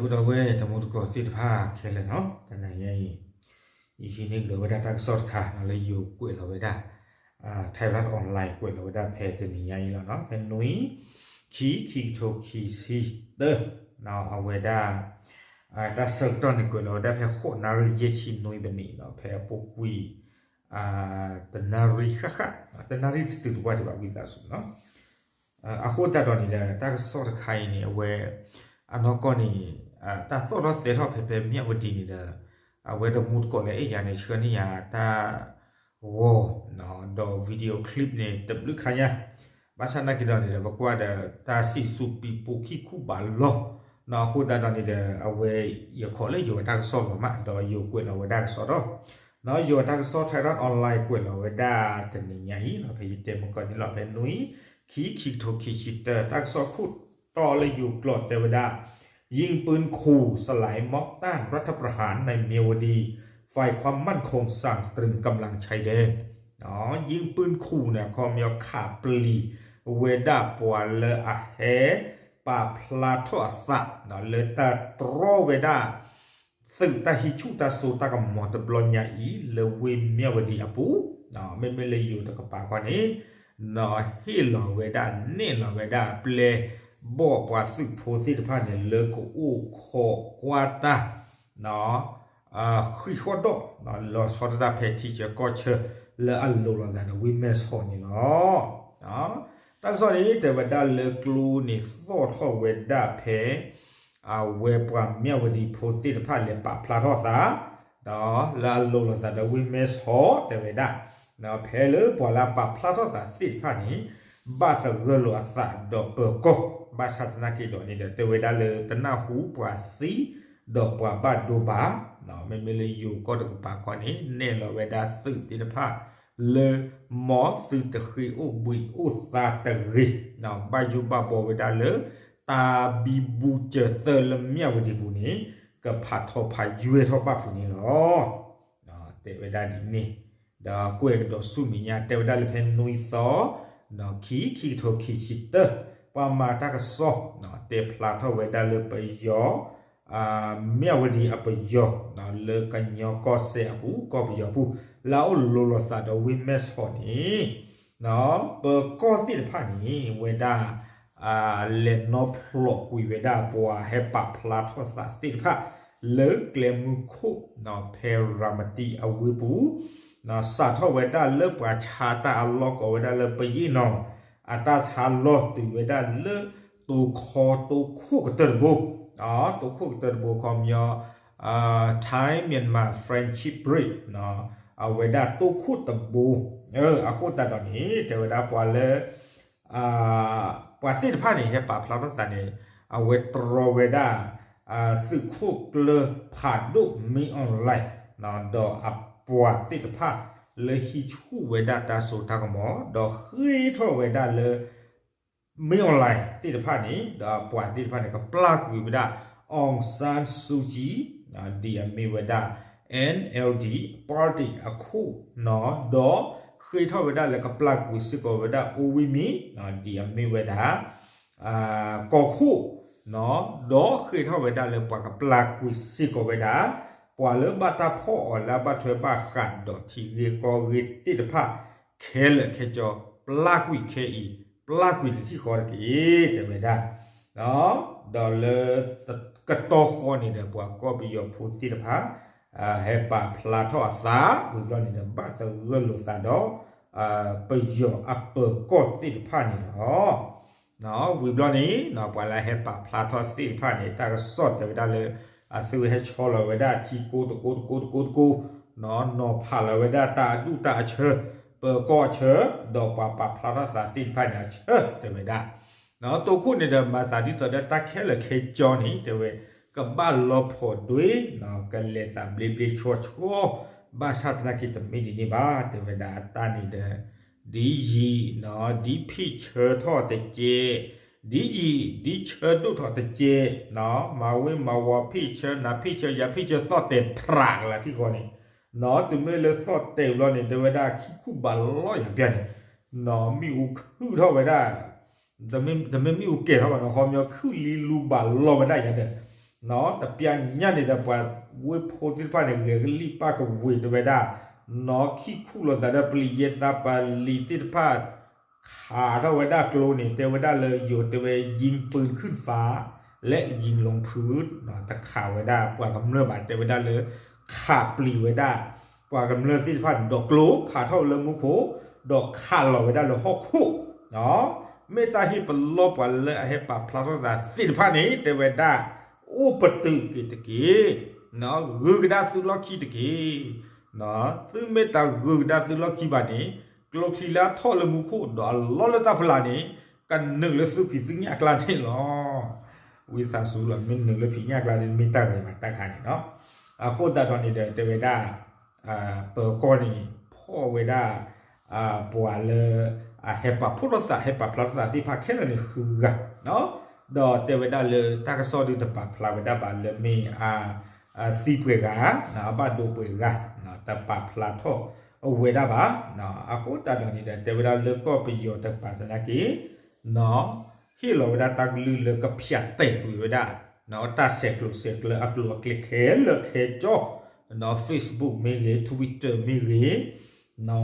ဒီပုၢ်ဝဲၢ်တံၤသကိးသ့ၣ်တဖၣ်ခဲလၢာ်နီၤ, တနံၤညါအံၤ ယဟံးန့ၢ်ကဒီးဝဲဒၣ်တၢ်ကစီၣ်တခါနီၤ လၢယိၤကွဲးလီၤဝဲဒၣ် Thairath Online ကွဲးလီၤဝဲဒၣ်ဖဲတနံၤညါအံၤလီၤနီၤ, ဖဲနွံ ခံ ခံကထိခံဆံတၢ အဝဲဒၣ် တၢ်ဆၢကတီၢ်န့ၣ် ကွဲးလီၤဝဲဒၣ်ဖဲဃိးနၣ်ရံၣ်ယဲၢ်ဆံနွံပနံးနီၤ, ဖဲအပူၤကွံာ် တနၣ်ရံၣ်ဃၣ်ဃၣ်, တနၣ်ရံၣ်တတုၤတပှၢ်ဒံးဘၣ် ဝံသးစူၤနီၤ. အဃိသတးဒီးန့ၣ်ဒီး တၢ်ကစီၣ်တခါအံၤန့ၣ် အဝဲ အနီၢ်ကီၢ်န့ၣ် တၢ်သီၣ်ထီၣ်သဲထီၣ်ဖဲ ဖဲမၠၣ်ဝတံၤန့ၣ်ဒီး အဝဲတံၤသကိးလၢအဲၣ်ယၤန့ၣ် ဆှၢန့ၢ်ယၤတၢ်ဂီၤ ဒီး video clip န့ၣ် တဘျုးခါညါ, ဘၣ်ဆၣ်သနာ်က့ဒီးန့ၣ်ဒီး ပကွၢ်ဒီးတၢ်စံၣ်စိၤပံၤပိာ်ခံခူဘးလီၢ်နီၤ, အဃိသတးဒီးန့ၣ်ဒီး အဝဲ ယခီၣ်လၢယိၤတၢ်ကစီၣ်လီၤမး ဒီးယိၤကွဲးလီၤဝဲဒၣ်ကစီၣ်ဒီး ယိၤတၢ်ကစီၣ် Thairath Online ကွဲးလီၤဝဲဒၣ်တနံၤညါအံၤနီၤ, ဖဲယတဲမုၢ်ကီၢ်န့ၣ်လီၤ, ဖဲနွံ ခံ ခံကထိခံဆံတၢ တၢ်ကစီၣ်ခိၣ်တီလၢယိၤကျိာ်တဲဝဲဒၣ် ยิงปืนขู่สลายม็อบต้านรัฐประหารในเมียวดี ฝ่ายความมั่นคงสั่งตรึงกำลังชายแดน ยิงปืนขู่န့ၣ် အခီပညီခးပျံၤဝဲဒၣ်ပှၤလၢအဟဲပာ်ဖျါထီၣ်အသး လၢတၢ်တြီဝဲဒၣ် သုးတၢ်ဟံးဆူၣ်တၢ်စိတၢ်ကမီၤတဘျီညါအံၤ လၢဝ့ၢ်မၠၣ်ဝတံၤအပူၤ, မ့မ့ၢ်လၢယိၤတကပၤခီန့ၣ် ဟ့ၣ်လီၤဝဲဒၣ် နဲၣ်လီၤဝဲဒၣ် ပျဲဘီၣ်ပှၤသုးဖိသ့ၣ်တဖၣ်န့ၣ် လၢကအိၣ်ခိးကွၢ်တၢ် ဃံးဃီၣ်ဒီး လီၤဆီဒၣ်တၢ်ဖဲထံဆၢကီၢ်ဆၢ လၢအလိၤလိာ်သးဒီးဝ့ၢ်မဲၢ်ဆီးန့ၣ်လီၤ. တၢ်ကစီၣ်န့ၣ် တဲဝဲဒၣ်လၢကျိန့ၣ်သီၣ်ထီၣ်ဝဲဒၣ်ဖဲ အဝဲပှၤမၠၣ်ဝတံၤဖိသ့ၣ်တဖၣ်လဲၤပာ်ဖျါထီၣ်သး ဒီးလၢအလိၤလိာ်သးဒီးဝ့ၢ်မဲၢ်ဆီးတဲဝဲဒၣ် ဖဲလၢပှၤလၢအပာ်ဖျါထီၣ်သးသ့ၣ်တဖၣ်န့ၣ် ဘၣ်သဂၢၢ်လိာ်အသးဒီးပၢၤကီၢ် ဘၣ်ဆၣ်သနာ်က့ဒီးန့ၣ်ဒီး တဲဝဲဒၣ်လၢတနၢ်ဟူပှၤသံ ဒီးပှၤဘၣ်ဒိဘၣ် မ့မ့ၢ်လၢယိၤကီၢ်တကပၤခီန့ၣ် နဲၣ်လီၤဝဲဒၣ်သုးသ့ၣ်တဖၣ် လၢ မ်သုတဃ့အိၣ်ဘှံးအိၣ်သါတဂ့ၤ ဘၣ်ယိၣ်ဘၣ်ဘှီဝဲဒၣ်လၢ တၢ်ဘံဘူစၢၤသၢလၢမၠၣ်ဝတံၤပူၤန့ၣ် ကဖးထီဖးယွဲၢ်ထီၣ်ဘၣ်ဖုးန့ၣ်လီၤ. တဲဝဲဒၣ်ဒ်န့ၣ် ဒီးကွဲးကဒီးဆူမဲာ်ညါ တဲဝဲဒၣ်လၢဖဲနွံသီ ခံ ခံကထိခံဆံတၢ ပှၤမၤတၢ်ကစီၣ် တဲဖျါထီၣ်ဝဲဒၣ်လၢပယီၤ မၠၣ်ဝတံၤအပယီၤ လၢကညီကီၢ်စဲၣ်အပူၤ ကီၢ်ပယီၤပူၤ လၢအအိၣ်လိၤလိာ်သးဒီးဝ့ၢ်မဲၢ်ဆီးန့ၣ် ပၢၤကီၢ်သ့ၣ်တဖၣ်န့ၣ် ဝဲဒၣ် လဲၤနီဖျိးကွံာ်ဝဲဒၣ်ပှၤဟဲပာ်ဖျါထီၣ်သးသ့ၣ်တဖၣ် လၢကျဲမုၢ်ခိၣ် ဖဲရၤမတံအဝ့ၢ်ပူၤ စးထီၣ်ဝဲဒၣ်လၢပှၤဆါတၢ်အလီၢ်ကိးဝဲဒၣ်လၢပယ့ၣ်နီၤ အတၢ်ဆါလီၢ်တုၤဝဲဒၣ်လၢ တိၤခီတိၤခိၣ်ကတၢၢ်တဘိ တိၤခိၣ်ကတၢၢ်တဘိ ခီပညီ Thai Myanmar Friendship Bridge အဝဲဒၣ်တိၤခိၣ်တဘိ အဃိသတးဒီးန့ၣ် တဲဝဲဒၣ်ပှၤလၢ ပှၤသ့ၣ်တဖၣ်န့ၣ် ဟဲပာ်ဖျါထီၣ်သးန့ၣ် အဝဲတြီဝဲဒၣ် သုးခိၣ်ကျၢၢ်ဖးဒိၣ်မ့ၢ်အီၣ်လဲၣ် ဒီးအပှၤသ့ၣ်တဖၣ် လၢဟံးဆူၣ်ဝဲဒၣ်တၢ်စိတၢ်ကမီၤ ဒီးဃ့ထီၣ်ဝဲဒၣ်လၢ မ့ၢ်အီၣ်လဲၣ်သ့ၣ်တဖၣ်န့ၣ် ဒီးအပှၤသ့ၣ်တဖၣ်န့ၣ် ကပျၢ်ကွံာ်ဝဲဒၣ် Aung San Suu Kyi ဒ်အမ့ၢ်ဝဲဒၣ် NLD party အခိၣ်နီၤ ဒီးဃ့ထီၣ်ဝဲဒၣ်လၢကပျၢ်ကွံာ်စ့ၢ်ကီးဝဲဒၣ် အူဝံမံ ဒ်အမ့ၢ်ဝဲဒၣ် ကီၢ်ခိၣ် ဒီးဃ့ထီၣ်ဝဲဒၣ်လၢပှၤကပျၢ်ကွံာ်စ့ၢ်ကီးဝဲဒၣ် ပှၤလၢဘၣ်တၢ်ဖီၣ်အီၤလၢအဘၣ်ထွဲဘၣ်ဃးဒီးထံဂ့ၢ်ကီၢ်ဂ့ၢ်သ့ၣ်တဖၣ် ခဲလၢာ်ခဲဆ့ ပျၢ်ကွံာ်ခဲအံၤ ပျၢ်ကွံာ်တထံၣ်ဃီတက့ၢ် တဲဝဲဒၣ် ဒီးလၢ ကတီၢ်ဃီန့ၣ်ဒီး ပှၤကီၢ်ပယီၤဖိသ့ၣ်တဖၣ် ဟဲပာ်ဖျါထီၣ်အသး ဝံၤဘျီန့ၣ်ဒီး ဘၣ်သဂၢၢ်လိာ်သးဒီး ပယီၤအပၢၤကီၢ်သ့ၣ်တဖၣ်န့ၣ်လီၤ. ဝံၤဘျီန့ၣ် ပှၤလၢဟဲပာ်ဖျါထီၣ်သ့ၣ်တဖၣ်န့ၣ် တၢ်ကစီၣ်တဲဝဲဒၣ်လၢ အသုးဟဲဆီလီၤဝဲဒၣ်ထံကိတကိတကိတကိတကိ နီၤဖးလီၤဝဲဒၣ်တၢ်အဒူၣ်တၢ်အဆၢ ပၢၤကီၢ်အဆၢ ဒီးပှၤပာ်ဖျါထီၣ်သးသ့ၣ်တဖၣ်န့ၣ်အဆၢ တဲဝဲဒၣ် တိၤခိၣ်န့ၣ်ဒီး မၤသးဒ်သိးဒီးတၢ်ခဲလၢာ်ခဲဆ့န့ၣ် တဲဝဲ ကဘၣ်လီၤဖိးဒွဲ ကလဲၤသးဘျ့ဘျ့ဆှီဆှီ ဘၣ်ဆၣ်သနာ်က့တမ့ၢ်ဒ်န့ၣ်ဘၣ် တဲဝဲဒၣ်တၢ်န့ၣ်ဒီး ဒ်ယံာ် ဒ်ဖ့ၣ်ဆၢထီၣ်တကဲး ဒ်ယံာ် ဒ်ဆၢဒိၣ်ထီၣ်တကဲး မၤဝ့မၤဝီဖ့ၣ်ဆၢ နၤဖ့ၣ်ဆၢ ယၤဖ့ၣ်ဆၢ သီၣ်တဲာ်ဖြးကလၢာ်ထံဃီန့ၣ် တမ့ၢ်လၢသီၣ်တဲာ်ဘျီန့ၣ် တဲဝဲဒၣ်ခံခူဘးလီၢ်ယၤပျၢ်န့ၣ် မ့ၣ်အူခုၣ်ထီၣ်ဝဲဒၣ် တမ့ၢ်မ့ၣ်အူကဲၤထီၣ်ဘၣ်နီၤ ခီပညီခုၣ်လံလူဘးလီၢ်ဝဲဒၣ်ယၤဒီး တပျၢ်ညါန့ၣ်ဒီး ပှၤဝ့ၢ်ဖိသ့ၣ်တဖၣ်န့ၣ် ဂဲၤကလံၣ်ပၢ်ကဝ့ၤတဲဝဲဒၣ်, နီၢ်ခံခူၣ်လိာ်သးဒီးပျံၤယဲၢ်သးပလံၤသ့ၣ်တဖၣ် ခးထီၣ်ဝဲဒၣ်ကျိန့ၣ် တဲဝဲဒၣ်လၢယိၤတဲဝဲ ยิงปืนขึ้นฟ้า และยิงลงพื้น တခးဝဲဒၣ်ပှၤကမျၢၢ်ဘၣ် တဲဝဲဒၣ်လၢ ခးပျံၤဝဲဒၣ် ပှၤကမျၢၢ်သ့ၣ်တဖၣ်န့ၣ် ဒီးကျိခးထီၣ်လၢမူခိၣ် ဒီးခးလီၤဝဲဒၣ်လၢဟီၣ်ခိၣ် မ့ၢ်တၢ်ဟ့ၣ်ပလီၢ်ပှၤလၢအဟဲပာ်ဖျါထီၣ်သးသ့ၣ်တဖၣ်န့ၣ် တဲဝဲဒၣ် အိၣ်ပတုာ်က့ၤတက့ၢ်, ဂုၤကဒါသုလီၢ်ခံတက့ၢ်. သုမ့ၢ်တဂုၤကဒါသုလီၢ်ခံဘၣ်န့ၣ် ကျိချံလၢအထီၣ်လၢမူခိၣ်ဒီးအလီၢ်လၢတၢ်ဖီလာ်န့ၣ် ကနုာ်လၢသုဖံးသုညၣ်အကျါန့ၣ်လီၤ. ဝံသးစူၤလီၤ မ့ၢ်နုာ်လၢဖံးညၣ်အကျါန့ၣ် မ့ၢ်တၢ်ဂ့ၤမးတၢ်ခါန့ၣ်လီၤ. အဃိသတးဒီးန့ၣ်ဒီး တဲဝဲဒၣ် ပၢၤကီၢ်န့ၣ် ဖီၣ်ဝဲဒၣ် ပှၤလၢ အဟဲပာ်ဖှိၣ်ထီၣ်သး ဟဲပာ်ဖျါထီၣ်သးသ့ၣ်တဖၣ်ခဲလၢာ်န့ၣ်ဃုဂၤ, ဒီးတဲဝဲဒၣ်လၢတၢ်ကစီၣ်ဒုးတပာ်ဖျါဝဲဒၣ်ဘၣ်လၢမ့ၢ်အ သံပှဲၤဂၤ အဘၣ်ဒိပှဲၤဂၤ တပာ်ဖျါထီၣ်အဝဲဒၣ်ဘၣ်. အဃိသတးဒီးန့ၣ်ဒီး တဲဝဲဒၣ်လၢကီၢ်ပယီၤတကပၤသနာ်က့ ဟ့ၣ်လီၤဝဲဒၣ်တၢ်ကလုၢ်လၢကဖၠးတဲာ်ကွံာ်ဝဲဒၣ် တၢ်ဆဲးကျိးဆဲးကျၢအကျိၤအကျဲခဲလၢာ်ခဲကၠီ Facebook မ့ၢ်ဂ့ၤ Twitter မ့ၢ်ဂ့ၤ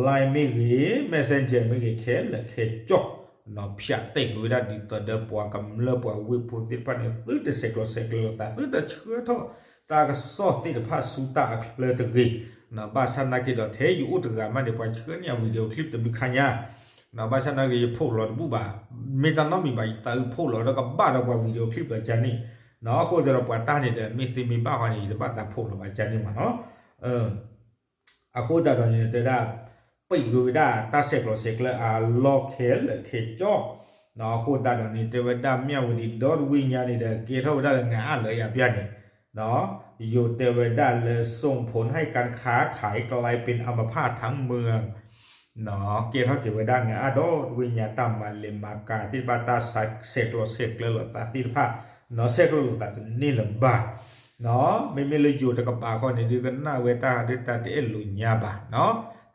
Line မ့ၢ်ဂ့ၤ Messenger မ့ၢ်ဂ့ၤ ခဲလၢာ်ခဲကၠီ ဖၠးတဲာ်ကွံာ်ဝဲဒၣ်ဒ်သိးဒီးပှၤကမျၢၢ်ပှၤဝ့ၢ်ဖိသ့ၣ်တဖၣ်န့ၣ် သုတဆဲးကျိးဆဲးကျၢလိာ်သး သုတဆှၢထီၣ်တၢ်ကစီၣ်သ့ၣ်တဖၣ်ဆူတၢ်အချၢတဂ့ၤ. ဘၣ်ဆၣ်သနာ်က့ဒီး ထဲယအိၣ်တဂၤမးန့ၣ် ပှၤဆှၢန့ၢ်ယ video clip တဘျုးခါညါ ဘၣ်ဆၣ်သနာ်က့ ယဖိးလီၤတဘူၣ်ဘၣ်, မ့ၢ်တၢ်နီတမံၤဘၣ် ယသးအုးဖိးလီၤဒီးကဘၣ်ဒီးပှၤ video clip ဒီးကန့ၣ်, အဃိသတးဒီးပှၤတၢ်န့ၣ်ဒီး မ့ၢ်သ့မ့ၢ်ဘၣ်ဃီန့ၣ် ယတဘၣ်သးဖိးလီၤဘၣ်ကန့ၣ်မးနီၤ. အဃိသတးဒီးန့ၣ် တဲဝဲဒၣ် ပံးကွံာ်ဝဲဒၣ်တၢ်ဆဲးကျိးဆဲးကျၢအလီၢ်ခဲလၢာ်ခဲကၠီ, အဃိသတးဒီးန့ၣ် တဲဝဲဒၣ် မြဝတီ ဒီတဝ့ၢ်ညါန့ၣ်ဒီး ကဲထီၣ်ဝဲဒၣ်လၢ ငအၣ်လၢယပျၢ်န့ၣ် ယိၤတဲဝဲဒၣ်လၢ ส่งผลให้การค้าขายกลายเป็นอัมพาตทั้งเมือง ကဲထီၣ်က့ၤဝဲဒၣ်ငအၣ်ဒီတဝ့ၢ်ညါ တၢ်မၤလဲၤမၤကၤသ့ၣ်တဖၣ် တၢ်ဆဲးကျိးဆဲးကျၢလိာ်သးသ့ၣ်တဖၣ် ဆဲးကျိးလိာ်သးတန့ၢ်လၢၤဘၣ်. မ့မ့ၢ်လၢယိၤတကပၤဃီန့ၣ် ဒုးကနၣ်ဝဲတၢ်ဒုးတၢ်တအဲၣ်လိာ်ညါဘၣ်,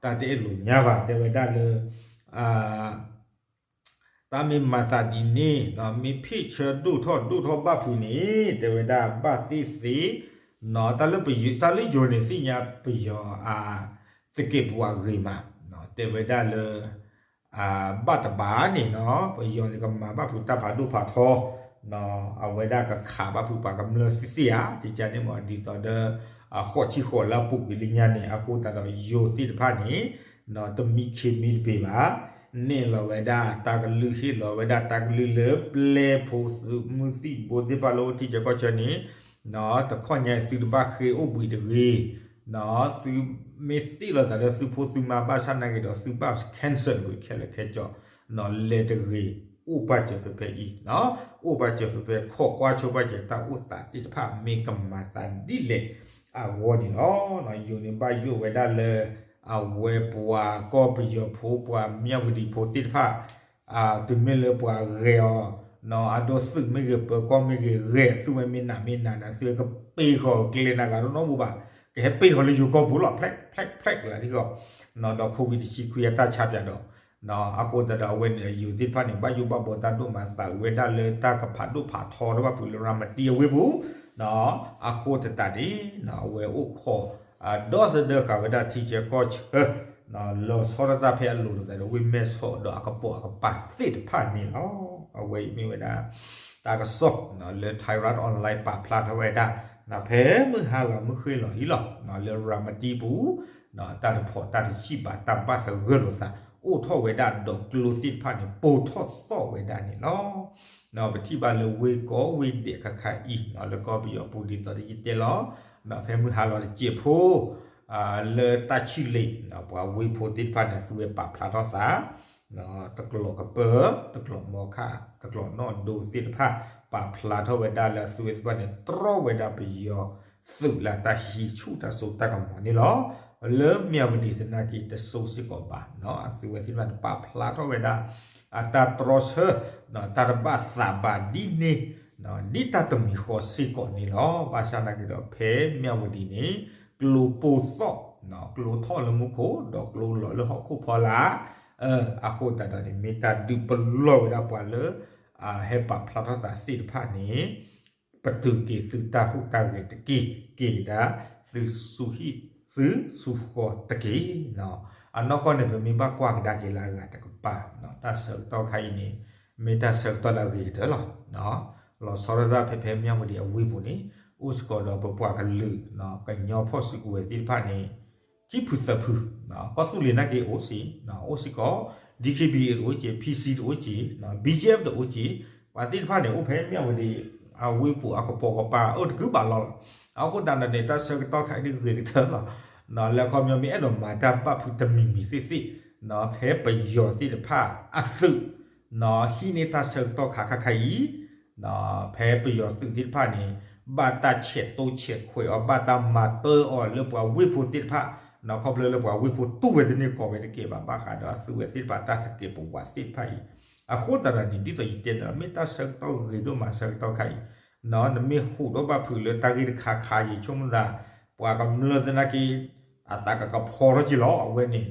တၢ်တအဲၣ်လိာ်ညါဘၣ် တဲဝဲဒၣ်လၢ တၢ်မ့ၢ်မၤသးဒ်န့ၣ် မ့ၢ်ဖ့ၣ်ဆၢဒိၣ်ထီၣ်ဒိၣ်ထီၣ်ဘၣ်ဖုးန့ၣ် တဲဝဲဒၣ်ဘၣ်သ့ၣ်သ့, တၢ်လၢပယီၤ တၢ်လၢယိၤန့ၣ် သ့ၣ်ညါပယီၤအ သကဲးပဝးဂ့ၤမး, တဲဝဲဒၣ်လၢ ဘၣ်တဘၣ်န့ၣ်နီၤ ပယီၤန့ၣ် ကမၤဘၣ်ဖုးတၢ်ဖးဒိၣ်ဖးထီ, အဝဲဒၣ်ကခးဘၣ်ဖုးပှၤကမျၢၢ်သ့ၣ်သ့ၣ်ဧါ ကကန့ၣ်မ့ၢ် ဒ်သိးဒီး အဃိးဆံဃိးလၢအပူၤကွံာ်လၢညါန့ၣ် အဃိသတးဒီးယိၤသ့ၣ်တဖၣ်န့ၣ် တမံခ့မံတပ့ၤဘၣ်, န့ၢ်လီၤဝဲဒၣ်တၢ်ကလုၢ် ဟ့ၣ်လီၤဝဲဒၣ်တၢ်ကလုၢ်လၢပျဲၢ်ဖိသုးမုၢ်သံၣ်ဘိသ့ၣ်တဖၣ်လၢ အိၣ်ထံဆၢကီၢ်ဆၢန့ၣ် တခီညါအံၤ သုတဘၣ်ဃ့အိၣ်ဘှံးတဂ့ၤ, သုမ့ၢ်သ့ၣ်လီၤသးလၢသုဖိသုမါဘၣ်ဆၣ်သနာ်က့ဒီး သုဘၣ် cancel ကွံာ်ခဲလၢာ်ခဲကၠီ, လဲၤတဂ့ၤ အိၣ်ပာ်စၢၤဖဲဖဲအံၤ, အိၣ်ပာ်စၢၤဖဲဖဲ ခိးကွၢ်ဆိပာ်စၢၤတၢ်အိၣ်သးသ့ၣ်တဖၣ် မ့ၢ်ကမၤသးဒ်လဲၣ်အဂီၢ်န့ၣ်လီၤ. ယိၤန့ၣ်ဘၣ်ယိၣ်ဝဲဒၣ်လၢ အဝဲပှၤကီၢ်ပယီၤဖိ ပှၤမြဝတီဖိသ့ၣ်တဖၣ် တုၤမ့ၢ်လၢပှၤဂဲၤအီၤ အဒိးသုးမ့ၢ်ဂ့ၤ ပၢၤကီၢ်မ့ၢ်ဂ့ၤ ဂဲၤသုဝဲမ့ၢ်နးမ့ၢ်နးန့ၣ် သုဝဲကပ့ၤဃီၤကျဲနၤဂၤတနီတမံၤဘၣ်, ကဟဲပ့ၤဃီၤလၢယိၤကီၢ်ပူၤလီၤ ဖျဲးဖျဲးဖျဲးကလၤထံၣ်ဃီ, ဒီး COVID တဆံခွံအတၢ်ဆါပၠးဒီး အဃိသတးဒီးအဝဲန့ၣ် ယိၤသ့ၣ်တဖၣ်န့ၣ် ဘၣ်ယိၣ်ဘၣ်ဘှီတၢ်ဒိၣ်မး သးဝဲဒၣ်လၢတၢ်ကဖးဒိၣ်ဖးထီထီၣ်ဘၣ်ဖုးလၢရၤမတံအဝ့ၢ်ပူၤ, အဃိသတးန့ၣ် အဝဲအိၣ်ခိး ဒီသဒၢဃာ်ဝဲဒၣ်ထံဆၢကီၢ်ဆၢ လီၤဆီဒၣ်တၢ်ဖဲအလိၤလိာ်သးဒီးဝ့ၢ်မဲၢ်ဆီးဒီးအကပိာ်အကပၤသ့ၣ်တဖၣ်န့ၣ်လီၤ. အဝဲအံၤမ့ၢ်ဝဲဒၣ် တၢ်ကစီၣ် လၢ Thairath Online ပာ်ဖျါထီၣ်ဝဲဒၣ် ဖဲမုၢ်ဟါလီၤမုၢ်ဃ့ၢ်လီၤအံၤလီၤ. လၢရၤမတံပူၤ တၢ်တဖီၣ်တၢ်တဆံၣ်ဘၣ် တၢ်ဘၣ်သဂၢၢ်လိာ်သး အိၣ်ထီၣ်ဝဲဒၣ်ဒီးကျိသ့ၣ်တဖၣ်န့ၣ် ပိာ်ထီၣ်သီၣ်ဝဲဒၣ်န့ၣ်လီၤ. ပထံၣ်ဘၣ်လၢဝ့ၢ်ကီၢ်ဝ့ၢ်ဒဲးခါခါအံၤ လၢကီၢ်ပယီၤပူၤဒ်သိးဒီးယတဲလီၤ ဖဲမုၢ်ဟါလီၤတစဲးဖိ လၢတၢ်ဆံၣ်လ့ၤ ပှၤဝ့ၢ်ဖိသ့ၣ်တဖၣ်န့ၣ် သုဝဲပာ်ဖျါထီၣ်သး တကျိာ်ကပၢၢ် တကျိာ်မီခၣ် တကျိာ်နီၣ်ဒိသ့ၣ်တဖၣ် ပာ်ဖျါထီၣ်ဝဲဒၣ်လၢအသုဝဲသ့ၣ်တဖၣ်န့ၣ် တြီဝဲဒၣ်ပယီၤသုးလၢတၢ်ဟံးဆူၣ်တၢ်စိတၢ်ကမီၤန့ၣ်လီၤ. လၢမၠၣ်ဝတံၤသနာ်က့တစိၢ်စ့ၢ်ကီးဘၣ် အသုဝဲသ့ၣ်တဖၣ်န့ၣ် ပာ်ဖျါထီၣ်ဝဲဒၣ် အတၢ်တြီဆၢ တၢ်တဘၣ်သးဘၣ်ဒ်န့ၣ် ဒ်တၢ်တမံၤဃီစ့ၢ်ကီးန့ၣ်လီၤ. ဘၣ်ဆၣ်သနာ်က့ဒီး ဖဲမၠၣ်ဝတံၤန့ၣ် ကျိပိာ်သီၣ် ကျိထီၣ်လၢမူခိၣ် ဒီးကျိလီၤလၢဟီၣ်ခိၣ်ဖီလာ် အဃိသတးဒီးန့ၣ် မ့ၢ်တၢ်ဒုးပလီၢ်ဝဲဒၣ်ပှၤလၢ ဟဲပာ်ဖျါထီၣ်သးသ့ၣ်တဖၣ်န့ၣ် ပတုာ်က့ၤသုတၢ်ဟူးတၢ်ဂဲၤတက့ၢ်, က့ၤကဒါသုစူၤဟံၣ်သုစူၤဃီတက့ၢ်. အနီၢ်ကီၢ်န့ၣ် ပမ့ၢ်ဘၣ်ကွၢ်ကဒါက့ၤလၢအဂၤတကပၤ, တၢ်ဆၢကတီၢ်ခါအံၤန့ၣ် မ့ၢ်တၢ်ဆၢကတီၢ်လၢအဂ့ၤကတၢၢ်လီၤ. လီၤဆီဒၣ်တၢ်ဖဲ ဖဲမၠၣ်ဝတံၤအဝ့ၢ်ပူၤန့ၣ် အိၣ်စ့ၢ်ကီးဒီးပပှၤကလုာ် ကညီဖီၣ်စုကဝဲၤသ့ၣ်တဖၣ်န့ၣ် ခံဖုသၢဖု, ကီၢ်သူလ့ၤနာ်က့အိၣ်စ့ၢ်, အိၣ်စ့ၢ်ကီး DKBA တအိၣ်က့ၤ, PC တအိၣ်က့ၤ, BGF တအိၣ်က့ၤ, ပှၤသ့ၣ်တဖၣ်န့ၣ် အိၣ်ဖဲမၠၣ်ဝတံၤအဝ့ၢ်ပူၤ အကပိာ်ကပၤအိၣ်တကုဘးလီၤလီၤ. အဃိသတးဒီးန့ၣ် တၢ်ဆၢကတီၢ်ခါအံၤဒ်ဂ့ၤကတၢၢ်လီၤ. လၢအခီပညီမ့ၢ်အဲၣ်ဒိးမၤတၢ်ဘၣ်ဖုးတမံၤမံၤသ့ၣ်သ့ၣ် ဖဲပယီၤသ့ၣ်တဖၣ်အသုး ဟံးန့ၢ်တၢ်ဆၢကတီၢ်ခါခါခါအံၤ ဖဲပယီၤသုးသ့ၣ်တဖၣ်န့ၣ် ဘၣ်တၢ်ဆဲးတိဆဲးခွဲးအီၤ ဘၣ်တၢ်မၤတၢအီၤလၢပှၤဝ့ၢ်ဖိသ့ၣ်တဖၣ်, ခီဖျိလၢပှၤဝ့ၢ်ဖိတူၢ်ဝဲတန့ၢ်ကီးဝဲတက့ၢ်ဘၣ် ဘၣ်ဃးဒီးအသုးဝဲသ့ၣ်တဖၣ်တၢ်သကဲးပဝးသ့ၣ်တဖၣ်အံၤ, အဃိသတးဒီးန့ၣ် ဒ်သိးယတဲန့ၣ်လီၤ မ့ၢ်တၢ်ဆၢကတီၢ်ဂ့ၤဒိၣ်မးဆၢကတီၢ်ခါအံၤ, နမ့ၢ်ဟူးဒီးဘၣ်ဖုးလၢတၢ်ဂ့ၢ်တခါခါ ယဆိကမိၣ်သး ပှၤကမျၢၢ်သနာ်က့ အသးကကဖီထီၣ်က့ၤလီၤ အဝဲန့ၣ်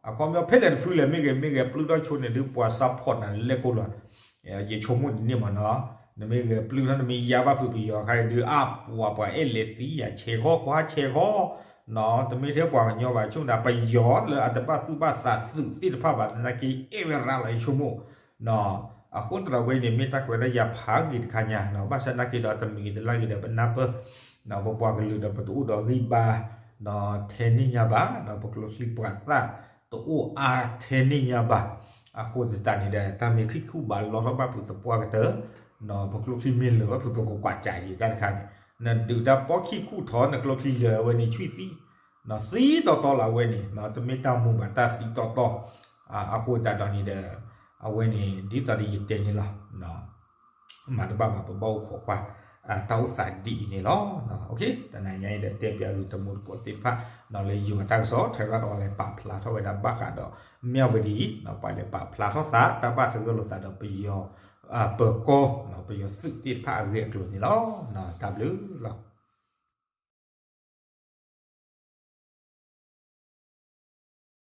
အခီပညီဖဲလဲၣ်တဖုလဲၣ် မ့ၢ်ဂဲၤမ့ၢ်ဂဲၤ ပျုၢ်ထီၣ်ဆိန့ၣ်ဒုး ပှၤ support နၤလဲၣ်ကိးလီၤ. ယဆိကမိၣ်ဒ်န့ၣ်မးနီၤ, နမ့ၢ်ဂဲၤပျုၢ်ထီၣ် နမ့ၢ်ယါဘၣ်ဖုးပယီၤခါအံၤဒုး အါပှၤပှၤအဲၣ်လဲၤသံယၤ ဆဲးဃီကွၢ်ဆဲးဃီ, တမ့ၢ်ထဲပှၤကညီဘၣ် ဆိကမိၣ်ဒၣ်ပယီၤလၢအတဘၣ်သူၣ်ဘၣ်သးသုးသ့ၣ်တဖၣ်ဘၣ်သနာ်က့ အဲၣ်ဝဲရၤလီၤ ယဆိကမိၣ် အဃိသတးဒီးဝဲန့ၣ် မ့ၢ်တၢ်ကွဲးတၢ်ယာ်ဖးဂ့ၤတခါညါနီၤ, ဘၣ်ဆၣ်သနာ်က့ဒီးတမံၤဂ့ၤတလါဂ့ၤဒီး ပနၢ်ပၢၢ် ပပှၤကလုာ်ဒီးပတအိၣ်ဒီးဂံၢ်ဘါ ထဲန့ၣ်ညါဘၣ်, ပကျိချံပှၤသၣ်တအိၣ်အါထဲန့ၣ်ညါဘၣ်. အဃိသတးန့ၣ်ဒီး တၢ်မ့ၢ်ခံခူၣ်ဘၣ်လီထီၣ်ဘၣ်ဖုးသပှၢ်ကတၢၢ်, ပကျိချံမ့ၢ်လၢာ်ဘၣ်ဖုး ပကကွၢ်ကၠးယံာ်တၢ်တခါန့ၣ်, နဒုးတၢ်ပီၣ်ခံခူၣ်ထီၣ် နကျိချံလၢာ်ဝဲန့ၣ် ဆံၣ်သံ သံတီတီလၢအဝဲန့ၣ် တမ့ၢ်တၢ်မူဘၣ် တၢ်သံတီတီ. အဃိသတးဒီးန့ၣ်ဒီး အဝဲန့ၣ် ဒ်သိးဒီးယတဲန့ၣ်လီၤ. မၤတဘၣ်ဘၣ် ပဘၣ်အိၣ်ခိးကွၢ် တၢ်အိၣ်သးဒ်အံၤန့ၣ်လီၤ. တနၤညါအံၤဒီးတဲပၠးဂ့ၤတမူတကိးသ့ၣ်တဖၣ် လၢယိၤတၢ်ကစီၣ် ထဲရၣ်တအီလဲၤပာ်ဖျါထီၣ်ဝဲဒၣ်ဘၣ်ဃးဒီး မၠၣ်ဝတံၤ ပှၤလဲၤပာ်ဖျါထီၣ်သး တၢ်ဘၣ်သဂၢၢ်လိာ်သးဒီးပယီၤ ပၢၤကီၢ် ပယီၤသုးသ့ၣ်တဖၣ်အဂ့ၢ်အကျိၤန့ၣ်လီၤ. တၢ်ဘျုးလီၤ.